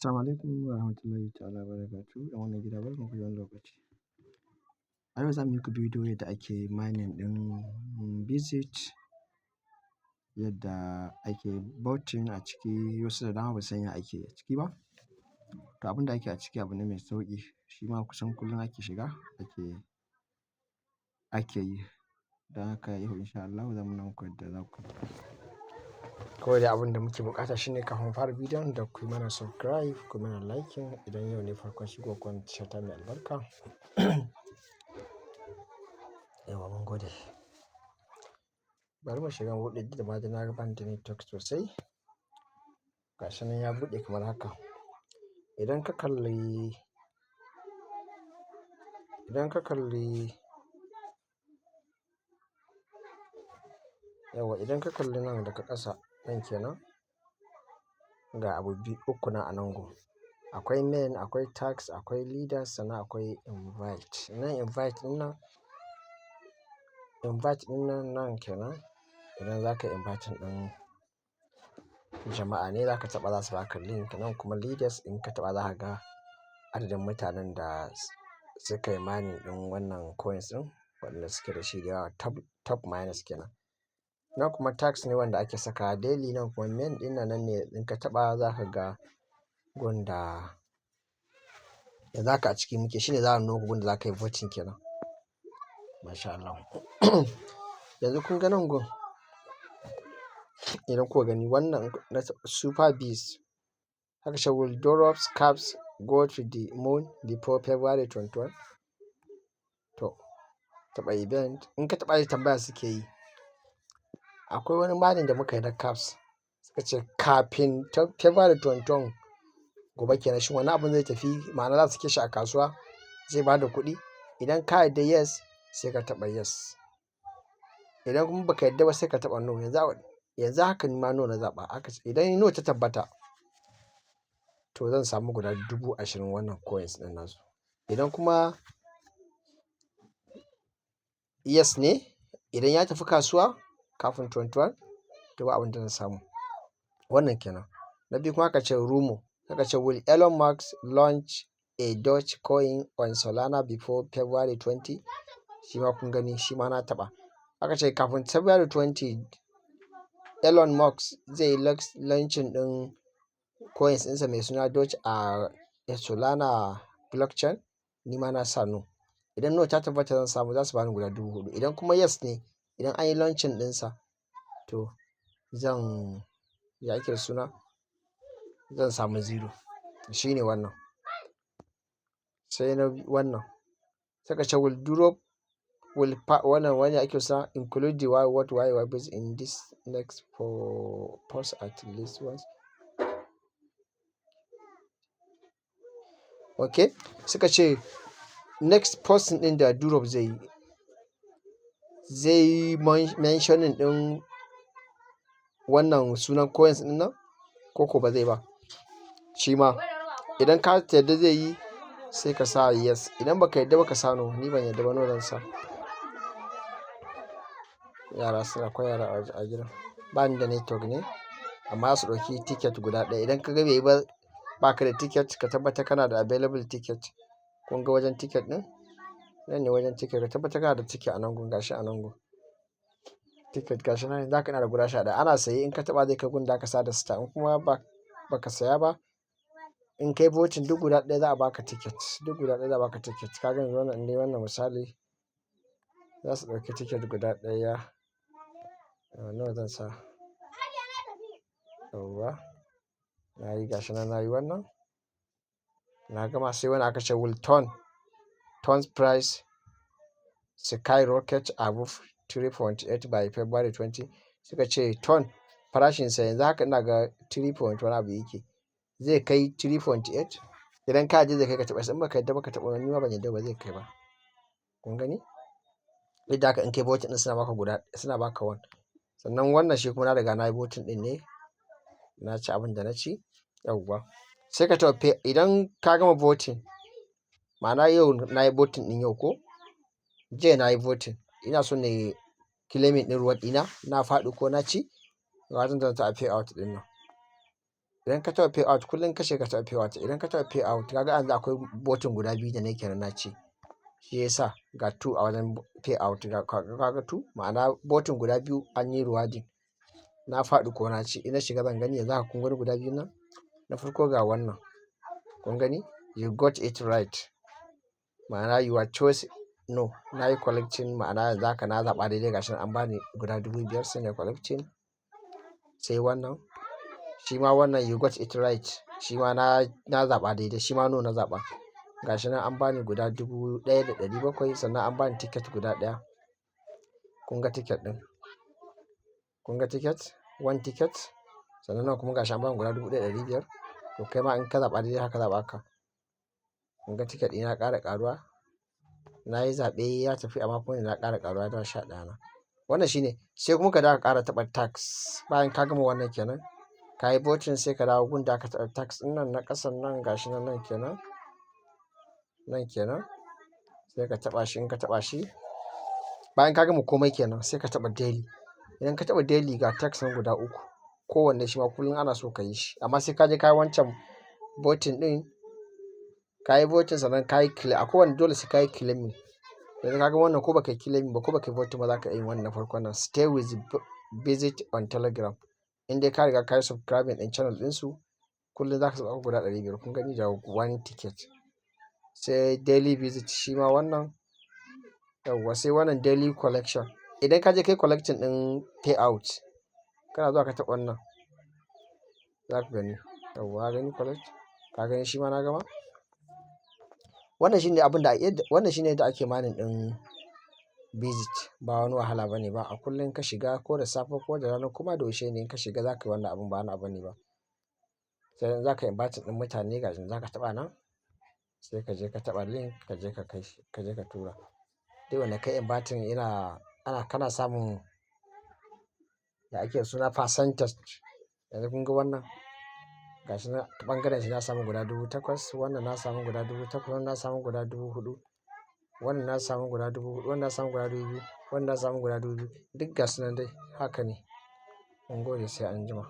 Assalamu alaikum wa rahmatullahi ta'ala wa barakatuhu. ‘Yan wannan gida, barkanku da wannan lokaci. A yau za mu yi muku bidiyo yadda ake mining ɗin Bybit, yadda ake voting a ciki. Wasu da dama ba su san ya ake a ciki ba. To, abin da ake a ciki abu ne mai sauƙi, shi ma kusan kullum ake shiga ake yi. Don haka yau insha Allahu zan nuna muku yadda za ku. Kawai dai abin da muke buƙata shine, kafin mu fara bidiyon, da ku yi mana subscribe, ku yi mana liking idan yau ne farkon shigowar ku wannan tasha ta mai albarka. Yawwa, mun gode. Bari mu shiga mu buɗe, duk da ma dai na ga bani da network sosai. Ga shi nan ya buɗe kamar haka. Idan ka kalli, yawwa, idan ka kalli nan daga ƙasa nan kenan, ga abu biyu uku nan a nan gun. Akwai main, akwai task, akwai leaders, sannan akwai invite. Nan invite ɗin nan, invite ɗin nan nan kenan, idan za ka yi inviting ɗin jama'a ne, za ka taɓa, za su baka link. Nan kuma leaders, in ka taɓa za ka ga adadin mutanen da suka yi mining ɗin wannan coins ɗin, waɗanda suke da shi da yawa, top miners kenan. Nan kuma task ne wanda ake saka daily. Nan kuma main ɗin nan, nan ne in ka taɓa za ka ga gun da yanzu haka a ciki muke, shine za a nuno muku gun da za ka yi voting kenan. Masha Allah. Yanzu kun ga nan gun, idan kuka gani wannan na Super Bees, aka ce, "Will drops caps go to the moon before February 21?" To, taɓa event. In ka taɓa shi, tambaya suke yi. Akwai wani mining da muka yi na caps. Suka ce kafin February 21, gobe kenan, shin wannan abun zai tafi, ma'ana za su sake shi a kasuwa, zai bada kuɗi? Idan ka yarda yes, sai ka taɓa yes. Idan kuma baka yarda ba, sai ka taɓa no. Yanzu haka ni ma no na zaɓa. Aka ce idan no ta tabbata, to zan samu guda 20,000 wannan coins ɗin nasu. Idan kuma yes ne, idan ya tafi kasuwa kafin 21, to ba abin da zan samu. Wannan kenan. Na biyu kuma aka ce rumor. Aka ce, "Will Elon Musk launch a Doge coin on Solana before February 20?" Shi ma kun gani, shi ma na taɓa. Aka ce kafin February 20 Elon Musk zai yi launching ɗin coins ɗinsa mai suna Doge a Solana blockchain. Ni ma na sa no. Idan no ta tabbata, zan samu, za su bani guda 4,000. Idan kuma yes ne, idan an yi launching ɗinsa, to zan, ya ake da suna, zan samu zero. Shi ne wannan. Sai na wannan. Suka ce will drop will wannan wani ake suna include the what y y in this next for post at least once. Okay. Suka ce next posting ɗin da Durov zai yi mentioning ɗin wannan sunan coins ɗin nan ko ko ba zai ba. Shi ma idan ka yarda zai yi, sai ka sa yes. Idan baka yarda ba, ka sa no. Ni ban yarda ba, no zan sa. Yara suna, akwai yara a gidan. Ba ni da network ne, amma za su ɗauki ticket guda ɗaya. Idan ka ga bai yi ba, ba ka da ticket, ka tabbata kana da available ticket. Kun ga wajen ticket ɗin? Nan ne wajen ticket. Ka tabbata kana da ticket a nan gun, gashi a nan gun. Ticket gashi nan, yanzu haka ina da guda 11. Ana saye, in ka taɓa zai kai gun da aka sa da star. In kuma ba ka saya ba, in kai voting, duk guda ɗaya za a baka ticket. Duk guda ɗaya za a baka ticket. Ka ga yanzu wannan, in dai wannan misali, za su ɗauki ticket guda ɗaya. Nawa zan sa? Yauwa. Na yi, gashi nan na yi wannan. Na gama. Sai wani aka ce, "Will TON's price skyrocket above 3.8 by February 20?" Suka ce TON farashinsa yanzu haka ina ga 3 point wani abu yake. Zai kai 3.8? Idan ka yarda zai kai, ka taɓa shi. In baka yarda ba, ka taɓa. Ni ma ban yarda ba zai kai ba. Kun gani? Duk da haka in kai voting ɗin, suna baka guda, suna baka one. Sannan wannan shi kuma na riga na yi voting ɗin ne. Na ci abin da na ci. Yauwa. Sai ka taɓa pay idan ka gama voting. Ma'ana yau na yi voting ɗin yau ko jiya na yi voting. Ina so na yi claiming ɗin reward ɗina. Na faɗi ko na ci. Ga wajen da zan taɓa payout ɗin nan. Idan ka taɓa payout, kullum ka shiga ka taɓa payout. Idan ka taɓa payout, ka ga yanzu akwai voting guda biyu da nake kenan na ci. Shi ya sa ga two a wajen payout. Ka ga two, ma'ana voting guda biyu an yi rewarding. Na faɗi ko na ci. In na shiga zan gani, yanzu haka kun gani guda biyun nan. Na farko ga wannan. Kun gani? You got it right. Ma'ana your choice, no. Na yi collecting, ma'ana yanzu haka na zaɓa daidai, gashi nan an bani guda 5,000, sai nayi collecting. Sai wannan. Shi ma wannan you got it right. Shi ma na zaɓa daidai. Shi ma no na zaɓa. Gashi nan an bani guda 1,700, sannan an bani ticket guda ɗaya. Kun ga ticket ɗin. Kun ga ticket? One ticket. Sannan nan kuma gashi an bani guda 1,500. To, kai ma in ka zaɓa daidai haka za a baka. Kun ga ticket ɗina ya ƙara ƙaruwa. Na yi zaɓe ya tafi, amma kuma na ƙara ƙaruwa ya dawo 11 na. Wannan shine. Sai kuma ka dawo ka ƙara taɓa task. Bayan ka gama wannan kenan, ka yi voting, sai ka dawo gun da aka taɓa task ɗin nan na ƙasan nan, gashi nan, nan kenan. Nan kenan. Sai ka taɓa shi. In ka taɓa shi, bayan ka gama komai kenan, sai ka taɓa daily. Idan ka taɓa daily, ga task nan guda uku. Kowanne shi ma kullum ana so ka yi shi. Amma sai ka je ka yi wancan voting ɗin. Ka yi voting, sannan ka yi claim. A kowanne dole sai ka yi claiming. Yanzu ka ga wannan, ko ba ka yi claiming ba ko ba ka yi voting ba, za ka iya yin wannan na farkon nan. Stay with visit on Telegram. In dai ka riga ka yi subscribing ɗin channel ɗinsu, kullum za ka samu guda 500. Kun gani da one ticket. Sai daily visit shi ma wannan. Yauwa, sai wannan daily collection. Idan ka je kai collecting ɗin payout, kana zuwa ka taɓa wannan, za ka gani. Yauwa, ka gani collect? Ka gani, shi ma na gama? Wannan shine abun da wannan shine yadda ake mining ɗin visit. Ba wani wahala bane ba. A kullum ka shiga, ko da safe ko da rana, kuma da yaushe ne in ka shiga, za ka yi wannan abun, ba wani abu bane ba. Sai in za ka invite ɗin mutane, gashi za ka taɓa nan, sai ka je ka taɓa link, ka je ka kai shi, ka je ka tura. Duk wanda ka inviting yana ana kana samun da ake suna percentage. Yanzu kun ga wannan, gashi nan ta ɓangaren shi na samu guda 8,000, wannan na samu guda 8,000, wannan na samu guda 4,000, wannan na samu guda 4,000, wannan na samu guda 2,000, wannan na samu guda 2,000. Duk gasu nan dai haka ne. Mun gode, sai anjima.